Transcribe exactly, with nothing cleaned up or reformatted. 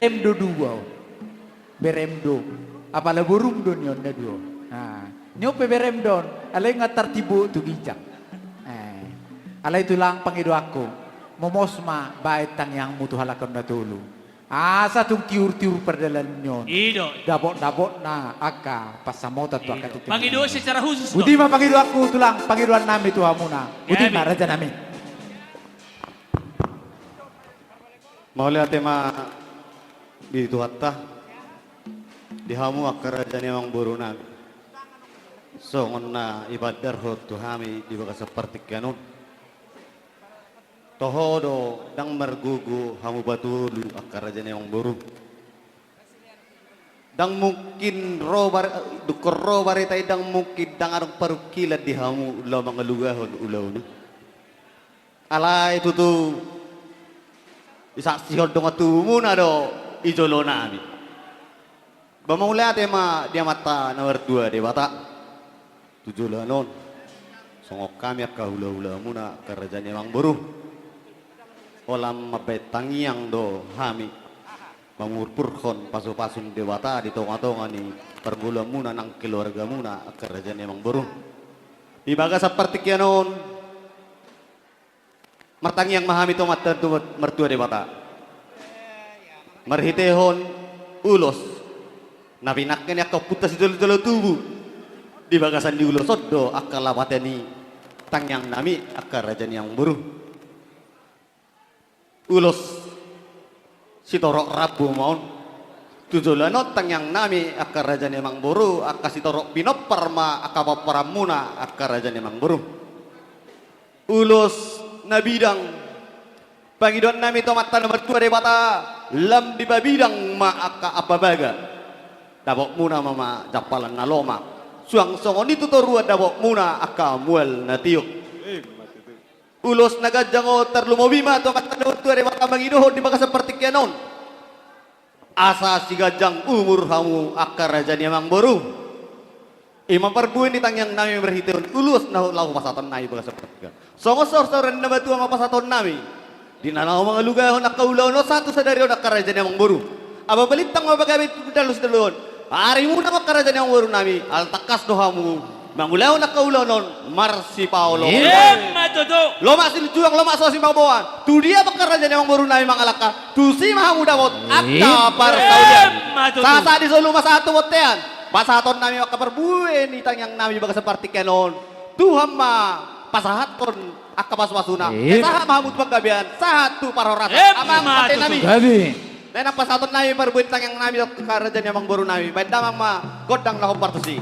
Berem do dua on. Berem do. Apala borum do nion na dua on. Nah, nion pe berem do on. Alai nga tartibo tu ginjang. Eh. Alai tulang pangidoanku. Momos ma baen tangiangmu tu halak on na tolu. Asa tung tiur-tiur pardalanan nion. I do. Dapot-dapotna angka pansamotan tu angka tingki. Pangidoan secara khusus. Boti ma pangidoanku tulang pangidoan nami tu hamuna. Boti ma raja nami. Mauliate ma di Tuhanta, di hamu angka raja ni amangboru nami. Songon na ipaandarhon tu hami di bagasan partingkian on. Toho do ndang margogo hamu patolu angka raja ni amangboru. Ndang mungkin ro bar-, dungkon ro barita i ndang mungkin ndang adong parungkilan di hamu laho mangalugahon ulaon i. Alai tutu disaksihon dongan tubumuna do i jolo nami. Ba mauliate ma di Amanta na martua Debata tu joloan on. Songon hami angka hulahulamuna angka raja ni amangboru. Holan mambaen tangiang do hami mamurpurhon pasupasu ni Debata di tongatonga ni parngoluanmuna nang keluargamuna angka raja ni amangboru. Di bagasan partingkian on. Martangiang ma hami tu Amanta na martua Debata. Marhitehon ulos na pinangke ni angka ompunta sijolojolo tubu. Di bagasan ni ulos on do angka lapatan ni tangiang nami angka raja ni amangboru. Ulos sitorop rambu ma on. Tu joloan on tangiang nami angka raja ni amangboru, angka sitorop pinompar ma angka pomparanmuna angka raja ni amangboru. Ulos na bidang. Pangidoan nami tu Amanta na martua Debata, lam dipabidang ma angka ampabaga. Dapotmuna ma, ma jampalan na lomak. Suang songon i tu toruan dapotmuna angka mual na tiok. Ulos na ganjang on tarlumobi ma tu Amanta na martua Debata mangidohon di bagasan partingkian on. Asa siganjang umur hamu angka raja ni amangboru. I ma parbue ni tangiang nami marhitehon ulos na laho pasahaton nami bagasan partingkian. Songon saursaur ni na matua ma pasahaton nami. Di na laho mangalugahon angka ulaon on sahat tu sadari on angka raja ni amangboru. Aba balintang ma pagabe tu dalan sidalan on. Arimuna ma angka raja ni amangboru nami, ala tangkas do hamu mangulahon angka ulaon on marsipaolooloan. Emma tutu. Lomak silinjuang, lomak so simaboan. Tu dia ma angka raja ni amangboru nami mangalangka, tusi ma hamu dapot angka parsaulian. Emma tutu. Sahat di solu ma sahat tu bontean. Pasahaton nami angka parbue ni tangiang nami bagasan partingkian on. Tuhan ma pasahathon angka pasupasuna. Sahat ma hamu tu panggabean, sahat tu parhorasan. Emma tutu. Amang pate nami. Gabe. Naeng pasahaton nami parbue ni tangiang nami tu angka raja ni amangboru nami. Baen damang ma gondang na hombar tusi.